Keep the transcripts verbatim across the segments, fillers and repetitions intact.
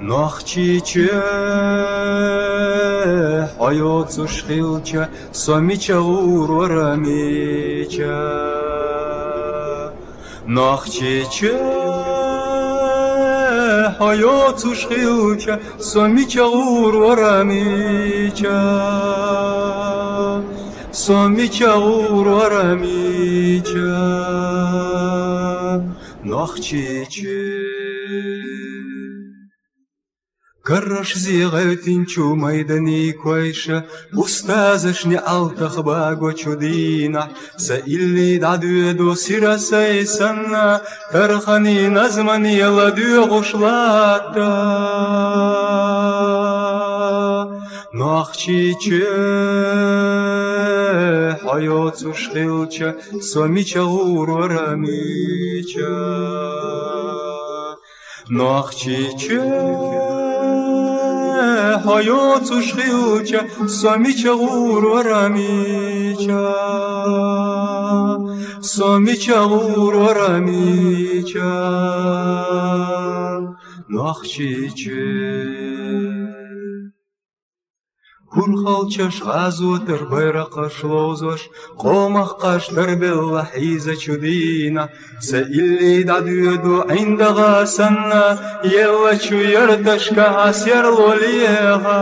Нохчийчоь, хьо йоцуш хилча, со мича гӀур вара, мича? Нохчийчоь, хьо йоцуш хилча, со мича гӀур вара, мича? Со мича гӀур вара, мича? Нохчийчоь. Гаргашзе гӀевттинчу майданийн койша, устазашна алтах багочу дийнахь, са илли дӀадоьду сира сай санна, тарханийн назмане ладоьгӀуш латта. Нохчийчоь, хьо йоцуш хилча, со мича гӀур вара, мича? Нохчийчоь, хьо йоцуш хилча, со мича гӀур вара, мича? Со мича гӀур вара, мича? Нохчийчоь. Хурхалчаш гӀазотан байракхаш ловзош, къомах кхаж тарбелла хьийзачу дийнахь, са илли дӀадоьду ӀиндагӀа санна, еллачу ярташка хьа серло леха.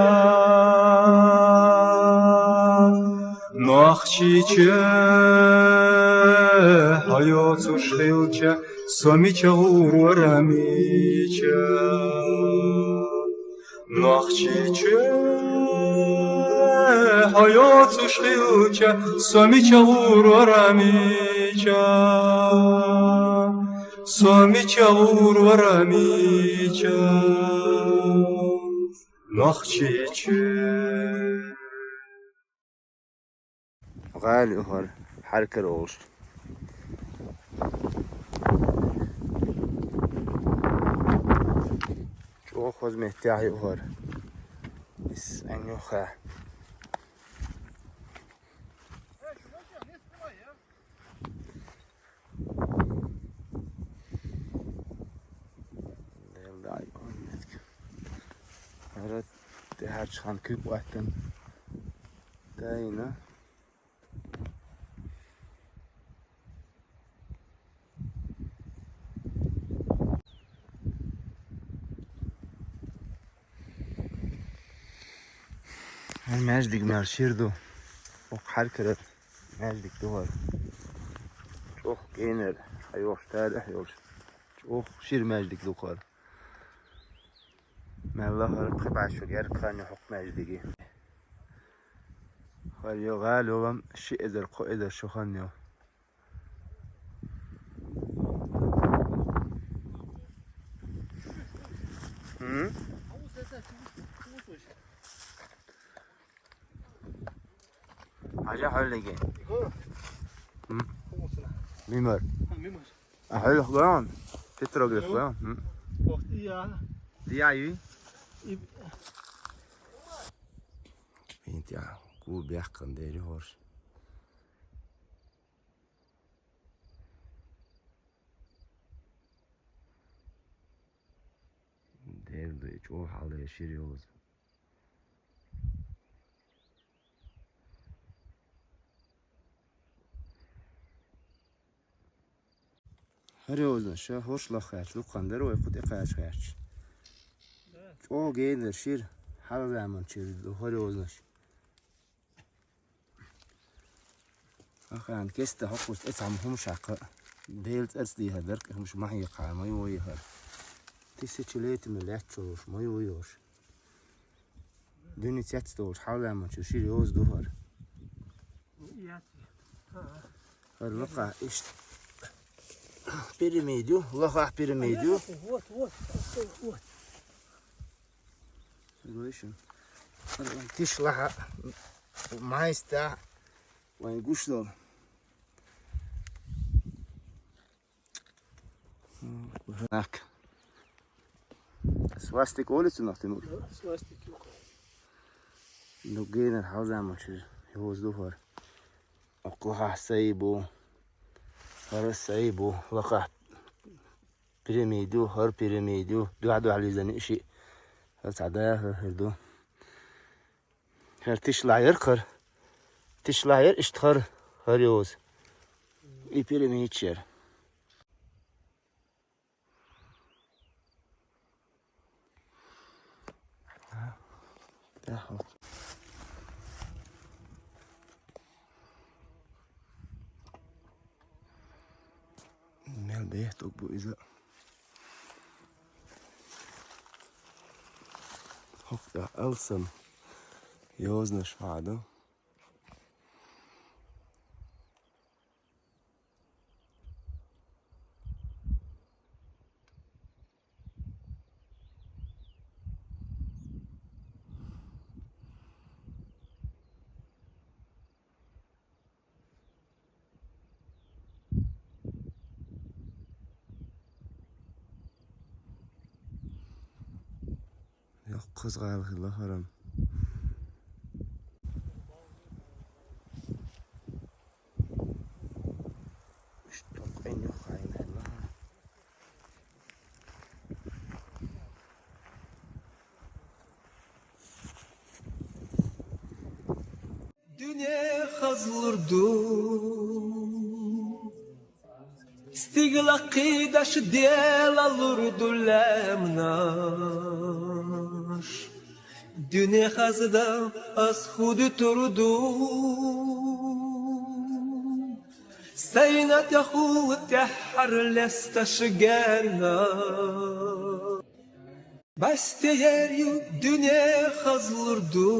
Нохчийчоь, хьо йоцуш хилча, со мича гӀур вара, мича? Нохчийчоь, хьо йоцуш хилча, со мича гӀур вара, мича? Со мича гӀур вара, мича? Нохчийчоь. ГӀала ю хӀара, хьаркара олуш. ЧӀогӀа хоза меттехь ю хӀара. Ис эн ю ха. Дела дай. ХӀара тӀехьарчу хан куьг хӀоттана. Тайна. ХӀара маьждиг мел шира ду. ХӀокху хьаркара маьждиг ду хӀара. ЧӀогӀа генара, хьайолуш, тарихь йолуш. ЧӀогӀа шира маьждиг ду хӀара. Мел лахара кхин бӀе шо гергга хан ю хӀокху маьждиге. ХӀара ю гӀала йолам ши эзар, кхо эзар шо хан ю. М? Хьажа хьоьллиге. М? Мимар. А хьоьллих гон? Петрограф гон? М? Дияй? Бинтя, ку бехкан дери хорш. Дер ду, чӀогӀа хьале шира йоза. ХӀара йозанаш, хӀорш лаха гӀерташ, дукха хан дара вай кху тӀе кхача гӀерташ. ЧӀогӀа генара шира, хьалха заманчуьра ду хӀара йозанаш. Ахаан кеста хӀокхуш тӀе цхьамма хӀума шаккха. Дела цӀарца дийхар дара, хӀумаш ма хьекхахьара, ма йойхар. Тысячелетиями лаьтташ йолуш, ма йойхаш. Дуьне цец долуш, хьалзаманчу шира йоза ду хӀара. ХӀара лакха иштта пирамида ю, лахахь пирамида ю. Вот, вот, вот. Слышим. Тиш лаха майста вайн гуш долу. Так. Свастик олу цунах, Тимур? Да, свастик ю. Ну, генар хьалзаман шира йоза ду хӀара. Оккха лахахь сай бу. ХӀара сай бу. Лакхахь пирамида ю, хӀара пирамида ю, дуьхьа-дуьхьа лизана и шиъ. Цхьа даха хӀара ду. ХӀара тишлахь яр хӀара. Тишлахь яр, иштта хӀара, хӀара йоза. И пирамида яр. Мел бехк бу иза. ХӀокху тӀехь алсам йозанаш хьаду. Йоккха гӀала хилла хӀара. Дуьне хазлур ду, стигала кхийдаш, Дела лур ду лаьмнаш. Дуьне хаздан ас хӀу дуьтур ду, сайна тӀехула тӀаьххьара лесташ генна. Бастиер ю, дуьне хазлур ду,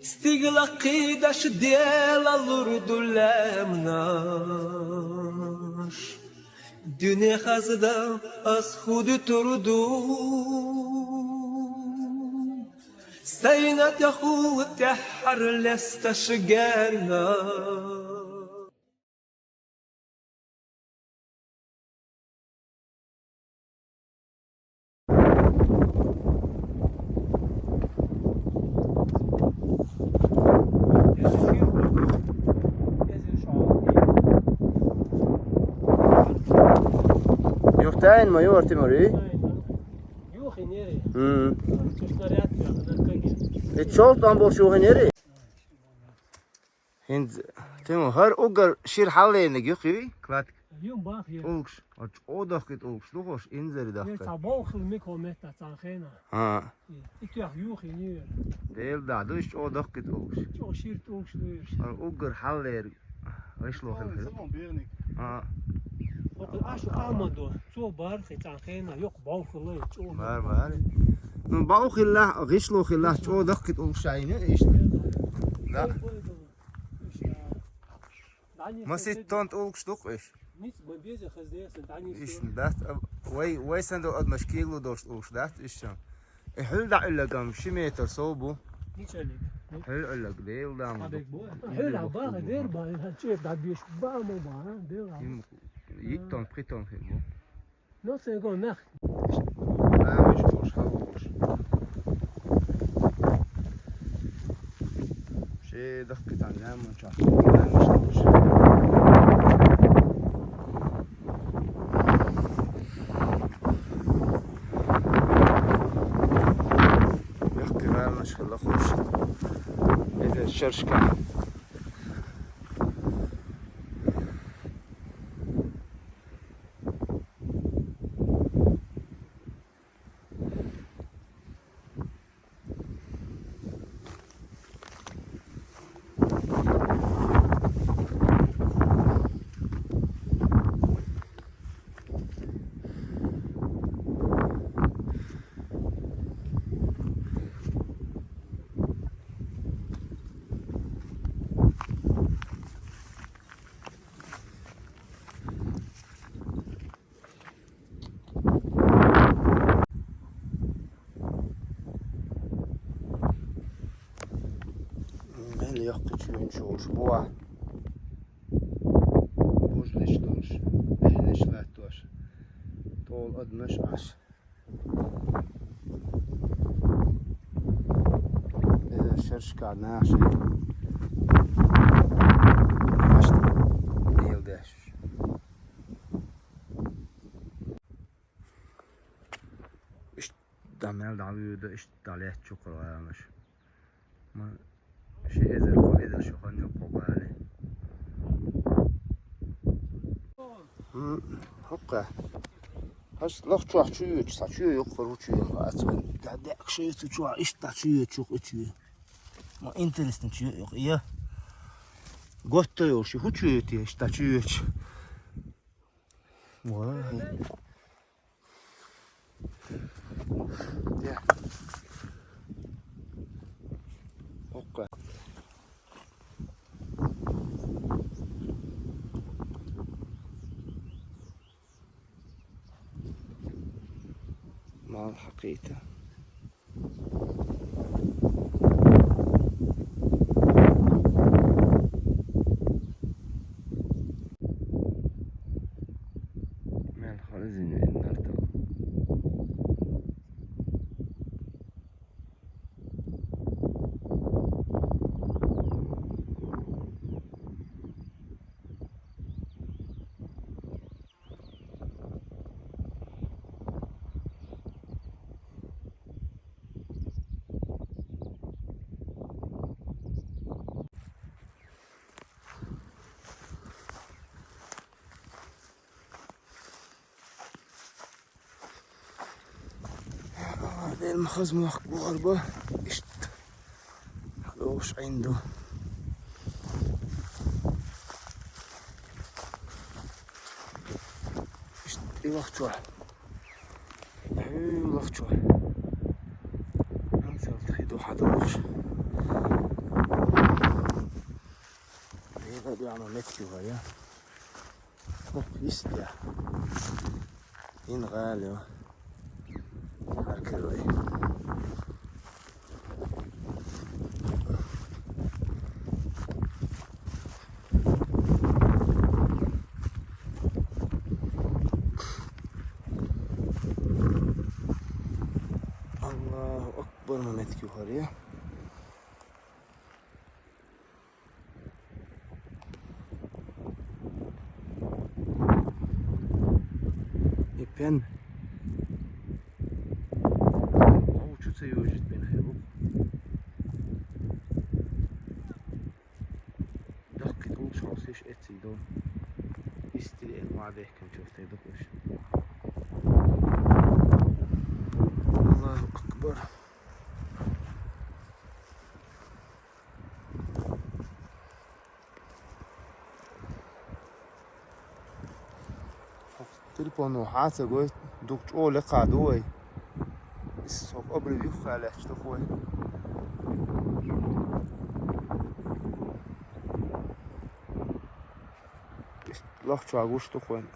стигала кхийдаш, Дела лур ду лаьмнаш. Дуьне хаздан ас хӀу дуьтур ду, сайна тӀехула тӀаьххьара лесташ генна. Юхтайн ма ювар тимури? Юхинери. М. Цу снаряд яхна каги. Э, чёрт, он был юхинери? ХӀинца, Тимур, хӀара уггар шира хьаллаьрниг юххе вий? Кладка. Юм бах я. ТӀулгаш. Оцу чӀогӀа доккхий тӀулгаш ду хӀорш, инзаре дахка. Ца боххал мико метта цхьана хенахь. А. И тӀех юххе нир. Дела да, ду иш чӀогӀа доккхий тӀулгаш. ЧӀогӀа шира тӀулгаш ду иш. ХӀара уггар хьаллаьрниг. ГӀишло хила хила. А. Оха ашу Ахмадо, цо бархи цхьана хенахь, йоккха боххал чӀогӀа. Бар, бар. Ну, боххал, гӀишло хила, чӀогӀа доккхий тӀулгаш шайна, иштта. Да. Масийтта тонн тӀулгаш ду-кх уьш. Ниц ма беза хаза дехсан, дӀанисса. Уьш дац, а, вай, вай санна долу адамаш кегло долуш тӀулгаш дац уьш шен. И хьуьлла дӀа Ӏуьлларг-м ши метр сов бу. Ниц Ӏуьлларг. Хьуьлла Ӏуьлларг, Дела дама. Хьуьлла баха дер бан, чӀеп дӀабеш бан ма бан, Дела. Им йиттон, пхитон хир бу. Ну, цигахь нах. Ламаш болуш, хала болуш. Шен дахкийтан ламан чохь. Ламаш болуш. Мягкий ламаш хила хууш. Эзар шершка. Мел йоккхачу чуьйнаш йолуш бу а. Бужнаш долуш, бехнаш латтош, тӀола адамаш Ӏаш. Иза шершка наха шайн. Аш дийла деш. Мел дӀавоьду, иштта дӀалаьттачу кхо гӀалаш. Ма ши эзар, кхо эзар шу хан йоккха гӀали. М, хӀокха. Хьаш лох чохь чу йоьдуш, цхьа чу йоккхар ву чу йоьдуш. Даька шайца чохь иштта чу йоьдуш, и чу. Ма интересно чу йоьдуш. Я. Готта йолуш, хӀу чу йоьдуш, иштта чу йоьдуш. Вай. Я. ХӀокха. Мал хьакхийтта. Мел хала зина вина нартал. Дел ма хаза мохк бохар бу. Иштта. ХьадогӀуш Ӏин ду. Иштта и лахчо. Хьуьлахчо. Анцалта хи ду хьадогӀуш. Дела дуьхьа ма метта юха я. Хьох йистехь. Ин гӀала ю. Харкалой. Аллаху акбар, ма метта юхар я. И пен. О, чу ца йожит бен хилу. Дахки тулш хосиш эций до. Исти ма бехкан чофтей дохуш. Аллаху акбар. Телефоно хьа ца гойту, дукха чӀогӀа лекха ду вай. Иза со къобал юххе лаьтташ ду вай. Лахча гуш ду вайн.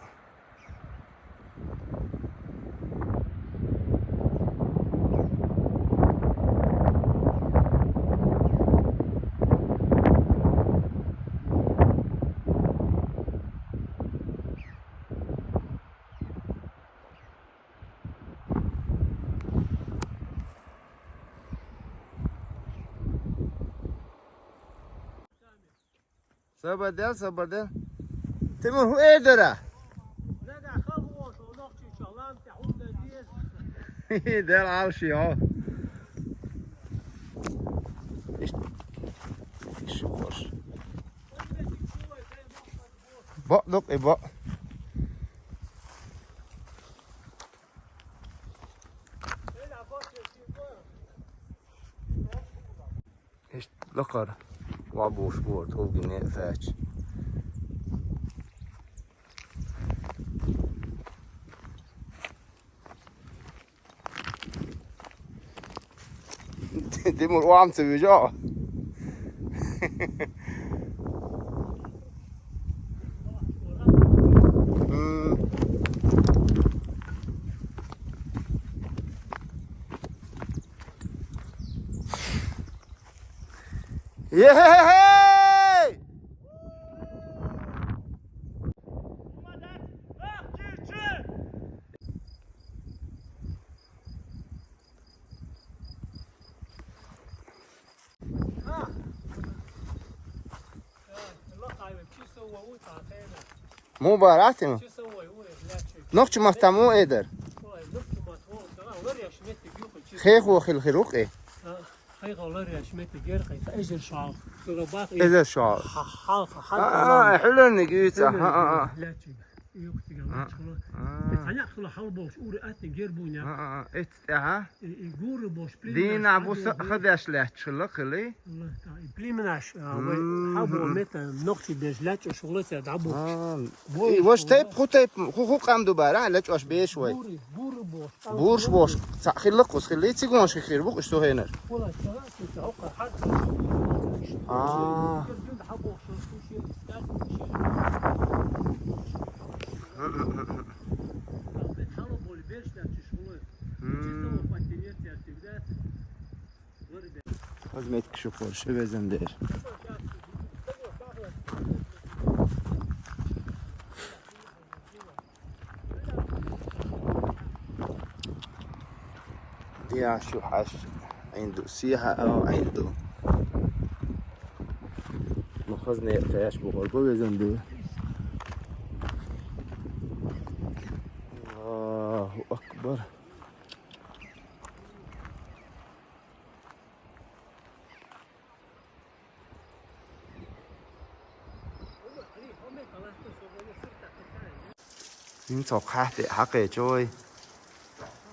Сабар дел, сабар дел. Тимур, хӀун эр дара? Нагахь халхо шо нохчийчохь лам тӀе хӀунда деза? Дел Ӏалашо. Иштта. Иштта шо хӀорш. Бакъ дукъ и бакъ. Иштта лакхара вабуш бора, тӀулгин неӀ фаьча. Тимур, охьа ца вижа? М. Е-хе-хе-хей! Муха бара атина? Нохчийн маттахь муха эр дара? Ой, нохчийн маттахь вон, ца ван, вареш метте юха чи Кхехо хила хир ву-кх и? А, кхехо ларъеш меттиг яр-кх и, цхьа эзар шо хьалха. Эзар шо хьалха. Хьалха, хьалха. А, хьуларниг юйца. А, а, а. Лаьттачуьнга. Юхатига лаьтташ хила. А. Цхьа некъ хила хьалболуш, ура аттиг яр бу некъ. А, а, а. Эццахь тӀехьа? И, и гура болуш, племенаш дийнахь бу са хьадеш лаьтташ хила хилий? Аллах Таала. И племенаш, а, вай хьабо мета нохчий беш лаьтташ хила цара дӀабу. А. Вай и ваша тайп, хӀу тайп, хӀу, хӀу къам ду бара, лаьтташ беш вай? Гура, гура болуш. Бурш болуш, цхьаъ хилла кхуз хилли, цигонаш хир бу-кх уьш цу хенара. Хьула чара, цу хьокха хьарча. А. Хазметка шу хӀор шу везан дер. Я шу хьаш, Ӏин ду, сехьа а Ӏин ду. Ну, хазне тхеш бу хӀор бу везан дер. Аллаху акбар. Ин цо кхахьте хьакхечой.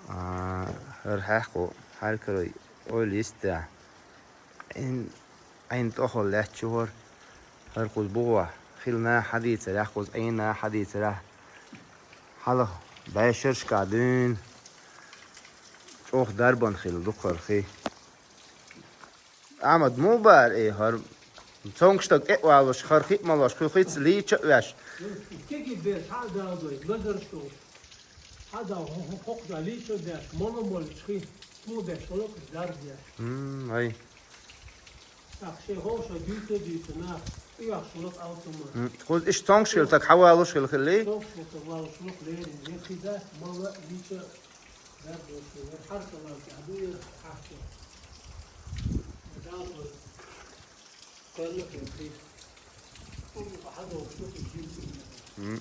А, хӀара хьаькхо, хьаькхарой, ойла йистехь. Ин, Ӏин тӀохал лаьттачу хӀор, хӀара кхуз бугӀа, хила наха хьадийцарехь, кхуз Ӏийна наха хьадийцарехь. Хьалха бӀешерашка дуьйна чӀогӀа дарбан хилла ду кхархий. Ахьмад, муха бара и хӀара? Цомгуш стаг тӀе а валуш, хӀара хи а молуш, кху хица лийча а веш. Кеги беш, хьа а далдой, лазарш долуш. Хьа а дал, хӀо-, хӀо-, хӀокху да лийча а беш, молла а моллуш хи, кху беш, хӀаллакьаш дарба деш. М, ай. ТӀаккха шайн хӀовша дуьйцу а дуьйцу нах, тӀеоьхуш хӀаллакь алцамма. М, кхуза иштта цомгуш хилла стаг хьа валуш хилла хилли? Цомгуш хилла стаг валуш хӀаллакь лерина, я хи дац, молла а лийча а. М.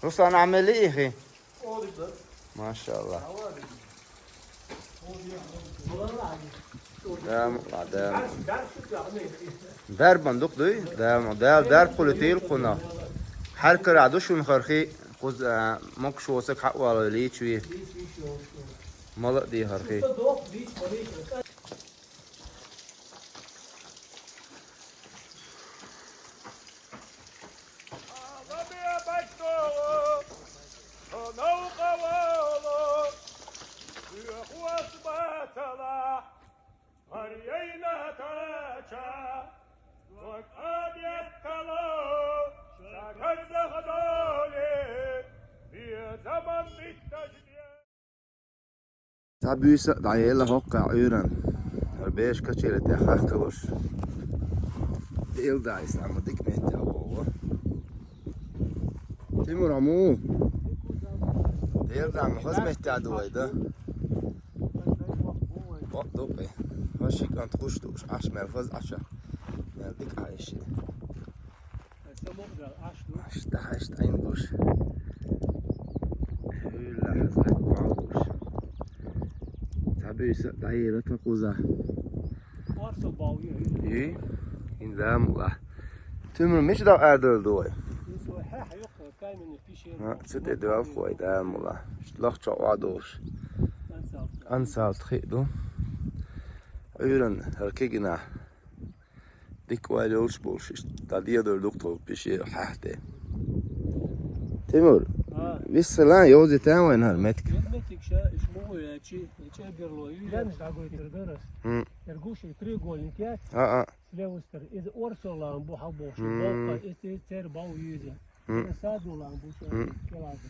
Руслан, Ӏамели ихи? Машалла. Дама, дама. Дарбан дукха дуй? Дама, Дала дарба хуьлуьйтийла кхунах. Хьаькхарехь ду шуна хӀархи, кхуза, а, могуш воцург хьа а валой лийча ве. Мала а дехар хи. Цхьа буьйса а дӀаелла хӀоккхахь Ӏуьйранна. ХӀара беш качели тӀехь хахкалуш. Дела да, иза амма дика меттехь вогӀу. Тимур, аму? Дела да, амма хаза меттехь ду вай, да? Бакъ ду-кх и. Хаза ши кӀант хуш ду уьш, Ӏаш мел хаза Ӏаша. Мел дика Ӏайши. Аш дахьаш тӀайн гуш. Хьуьлла хьаза бал гуш. Цхьа буьйса а дӀаелла тхан кхуза. Орса бал ю. И? Хин да мула. Тимур, мича дагӀа арадала ду вай? Ин со хьехь юккъе каменный пещера. А, цу тӀе доьлху вай, да мула. Лахча а долуш. Ансалт. Ансалт хи ду. Ӏуьйранна хӀара кегина. Дика ойла йолуш болуш, иштта дӀадедор ду-кх тхо пише хьаьхте. Тимур, а, виссалан йовзийтан вайн хӀара метка? Метка ша, иш мугӀу яьчи, и чӀегарло ю. Лаьмаш дӀагойтур дара. Хм. Эр гуш и треугольник яц? А, а. Слева стар, иза орсо лам бу хьалбохуш, хм, боккха, и цер бал ю иза. М. Садулан бу шу, м, килаза.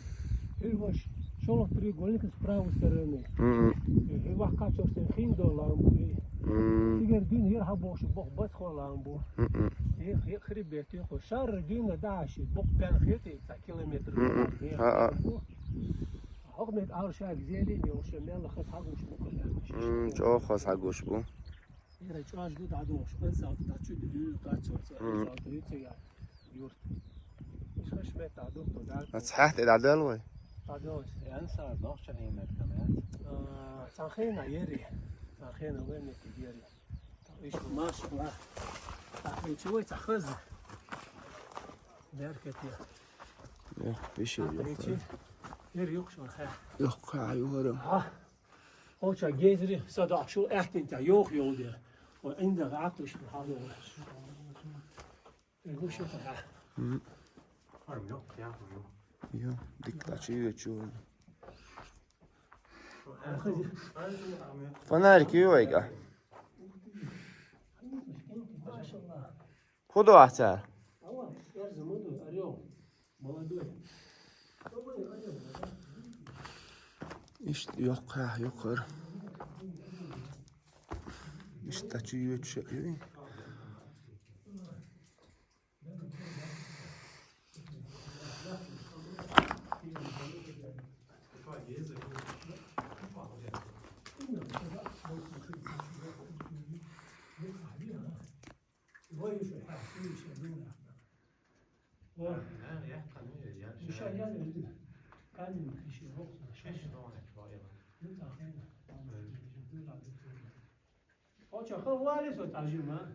Хьуьлваш шолгӀа треугольник с правой стороны. М, м. Хьуьлвахкачух сен хиндолан бу. М. Тигер дуьйна хӀера хьабохуш боху бацхолан бу. М, м. Хе-, хе-, хребет юху. Шарра дуьйна дахьаш, боккха пен хетий, ца километр. М, м. Хе-, ха-, а. Хьо мет алшаг зелий йолуш, мел хас хьагуш бу, хас хьагуш. М, чӀогӀа хас хьагуш бу. Ира чӀож ду дӀадохуш, ансалт дӀачу ду, дӀачу ду, мгм, ансалт ду, цигахь юрт. Иш хаш мет дӀадоху, дӀа. Ацхьаьхьа тӀе дӀадал вай? ДӀадал, ансалт нохча хӀимет кам яц. А, Цхьан хенахь ери. Цхьан хенахь вай метте ери. Иштта машалла. Ахвечи вай цхьа хаза. Беркате. Йо, виши, йо. Ахвечи. Ери юкъ шо хьа. Йо, хьа, юхара. Хьа. Оча гезри садахшу ахтин та йох йолде. О, инда гатуш хало. Эгуши хьа. М. Арм йо, я, йо. Йо, дик тачи йо чу. Фонарик ю вайга. Худо ахца. Ишт йоккха, йоккхар. Ишт тачи юча.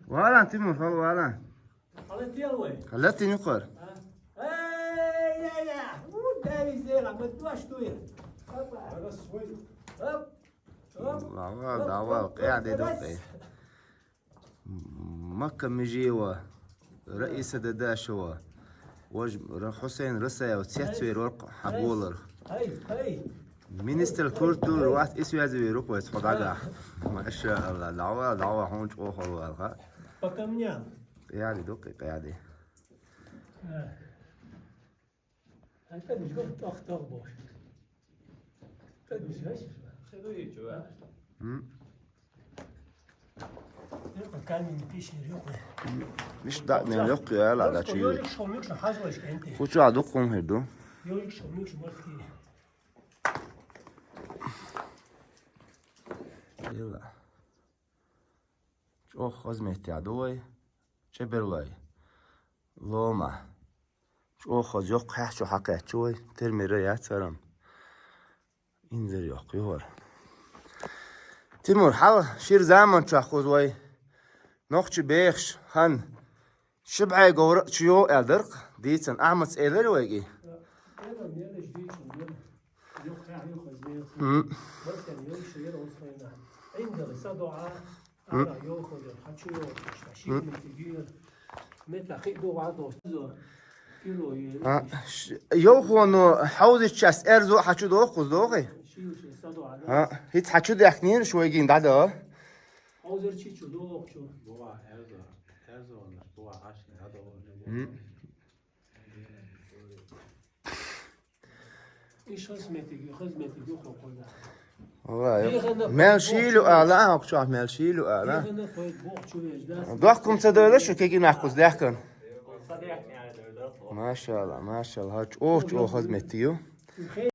Валан, Тимур, хал валан. Хала тел вай. Хала тинукъар. А? Эй, эй, эй, у, дай зера, мы дождь туя. Опа. Оп, оп. Давай, оп, давай, оп, къяди оп, докъе. Макка Межиева, Раиса Дадашева, вож Ра-, Хусейн Русаев, цецвер оркъ хьаболар. Ай, ай. Министр культуры вац исвязи верук вайс худага. Машаалла, давай, давай, хьон чӀохал валха. По камням. Къяди дукъи, къяди. Э. Ай, тӀадужгар тӀох-тӀох бош. ТӀадужгар. Хедуи чува? М. Юкъа камень пишер, юкъа. М. Миш да мен йокъ я ла да чи. Йолик шо, мик шо, хазлаш кенте. Куча дукъ хум херду. Йолик шо, мик шо, морский. Ила. ЧӀохаза метте ду вай, чӀеберлай. Лома. ЧӀохаза йоккха хьаьхчо хьакхаьчча вай, термира яцарам. Инзар йоккха юхар. Тимур, хьал шир заман чохь хуза вай. Нохчи бехаш, хан. Шибгьай говра чу йо аьлла даркъ, дийцан Ахьмадс элира вайги? М. А, ш-, йовхоно хьовзаччас эрзо хьачу дохуз дохи? А, хӀиц хьачу дехкнийра шу вайгин дӀадо? Хьовзар чи чу дохучу. М. Иш хазметиг, хазметиг ю хоккуна. Вай. Мел шилу ала, а, окчах мел шилу ала. Дохкум ца дойла шу кеги нахкус дехкан. Машалла, машалла. Ха, чӀо, чӀо хазметиг ю.